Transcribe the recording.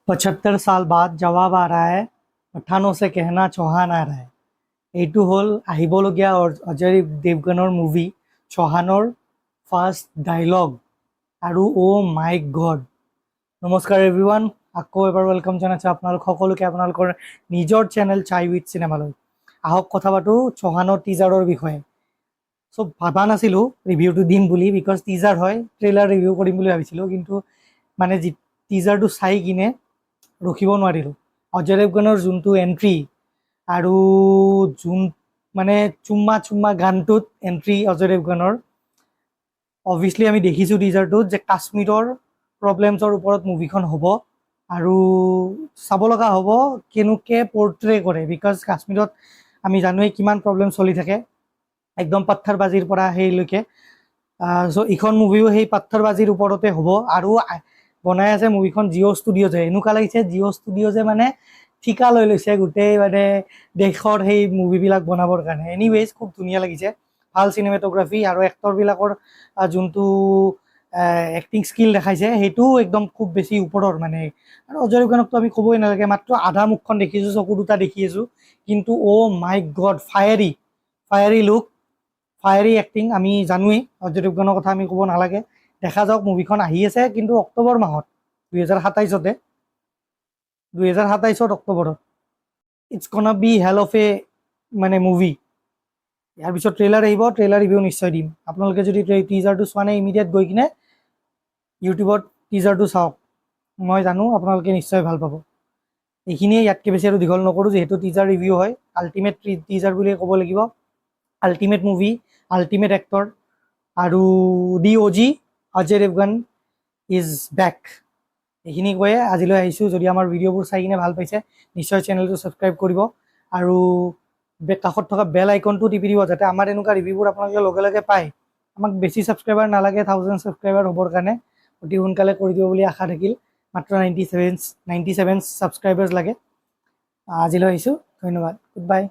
75 साल बाद जवाब आ रहा है, पठानों से कहना चौहान आ रहा है। এইটো হ'ল আহিবলগীয়া অজয় দেৱগনৰ মুভি চৌহানৰ ফাৰ্ষ্ট ডাইলগ আৰু অ' মাই গড! নমস্কাৰ এভৰিৱান, আকৌ এবাৰ welcome জনাইছোঁ আপোনালোক সকলোকে আপোনালোকৰ নিজৰ চেনেল চাই উইথ চিনেমালৈ। আহক কথা পাতোঁ চৌহানৰ টিজাৰৰ বিষয়ে। চ' ভাবা নাছিলোঁ ৰিভিউটো দিম বুলি, because teaser হয়, ট্ৰেইলাৰ ৰিভিউ কৰিম বুলি ভাবিছিলোঁ। কিন্তু মানে যি টিজাৰটো চাই কিনে ৰখিব নোৱাৰিলোঁ। অজয় দেৱগনৰ যোনটো এণ্ট্ৰি আৰু যোন মানে চুম্মা চুম্মা গানটোত এণ্ট্ৰি অজয় দেৱগনৰ, অভিয়াছলি আমি দেখিছোঁ টিজাৰটোত যে কাশ্মীৰৰ প্ৰব্লেমছৰ ওপৰত মুভিখন হ'ব আৰু চাব লগা হ'ব কেনেকৈ পৰ্ট্ৰে কৰে, because কাশ্মীৰত আমি জানোৱেই কিমান প্ৰব্লেম চলি থাকে, একদম পাথৰবাজিৰ পৰা সেইলৈকে। চ' ইখন মুভিও সেই পাথৰবাজিৰ ওপৰতে হ'ব আৰু বনাই আছে মুভিখন জিঅ' ষ্টুডিঅ'জে। এনেকুৱা লাগিছে জিঅ' ষ্টুডিঅ'জে মানে ঠিকা লৈ লৈছে গোটেই মানে দেশৰ সেই মুভিবিলাক বনাবৰ কাৰণে। এনিৱেজ, খুব ধুনীয়া লাগিছে, ভাল চিনেমেট'গ্ৰাফি আৰু এক্টৰবিলাকৰ যোনটো এক্টিং স্কিল দেখাইছে, সেইটোও একদম খুব বেছি ওপৰৰ মানে। আৰু অজয় দেৱগনকতো আমি ক'বই নালাগে। মাত্ৰ আধা মুখখন দেখিছোঁ, চকু দুটা দেখি আছোঁ, কিন্তু oh my God, fiery, fiery look, fiery acting। আমি জানোৱেই, অজয় দেৱগনৰ কথা আমি ক'ব নালাগে। দেখা যাওক, মুভিখন আহি আছে কিন্তু অক্টোবৰ মাহত 2027তে, 2027ত অক্টোবৰত। It's gonna be hell of a মানে মুভি। ইয়াৰ পিছত ট্ৰেইলাৰ আহিব, ট্ৰেইলাৰ ৰিভিউ নিশ্চয় দিম। আপোনালোকে যদি টিজাৰটো চোৱা নাই, ইমিডিয়েট গৈ কিনে ইউটিউবত টিজাৰটো চাওক। মই জানো আপোনালোকে নিশ্চয় ভাল পাব। এইখিনিয়ে, ইয়াতকৈ বেছি আৰু দীঘল নকৰোঁ, যিহেতু টিজাৰ ৰিভিউ হয়। আল্টিমেট টিজাৰ বুলিয়ে ক'ব লাগিব। আল্টিমেট মুভি, আল্টিমেট এক্টৰ আৰু the OG Ajay Devgn is back। এইখিনি কৈয়ে আজিলৈ আহিছোঁ। যদি আমাৰ ভিডিঅ'বোৰ চাই কিনে ভাল পাইছে, নিশ্চয় চেনেলটো ছাবস্ক্ৰাইব কৰিব আৰু কাষত থকা বেল আইকনটো টিপি দিব, যাতে আমাৰ এনেকুৱা ৰিভিউবোৰ আপোনালোকে লগে লগে পায়। আমাক বেছি ছাবস্ক্ৰাইবাৰ নালাগে 1000 ছাবস্ক্ৰাইবাৰ হ'বৰ কাৰণে। অতি সোনকালে কৰি দিব বুলি আশা থাকিল। মাত্ৰ 97 ছাবস্ক্ৰাইবাৰ্ছ লাগে। আজিলৈ আহিছোঁ, ধন্যবাদ, গুড বাই।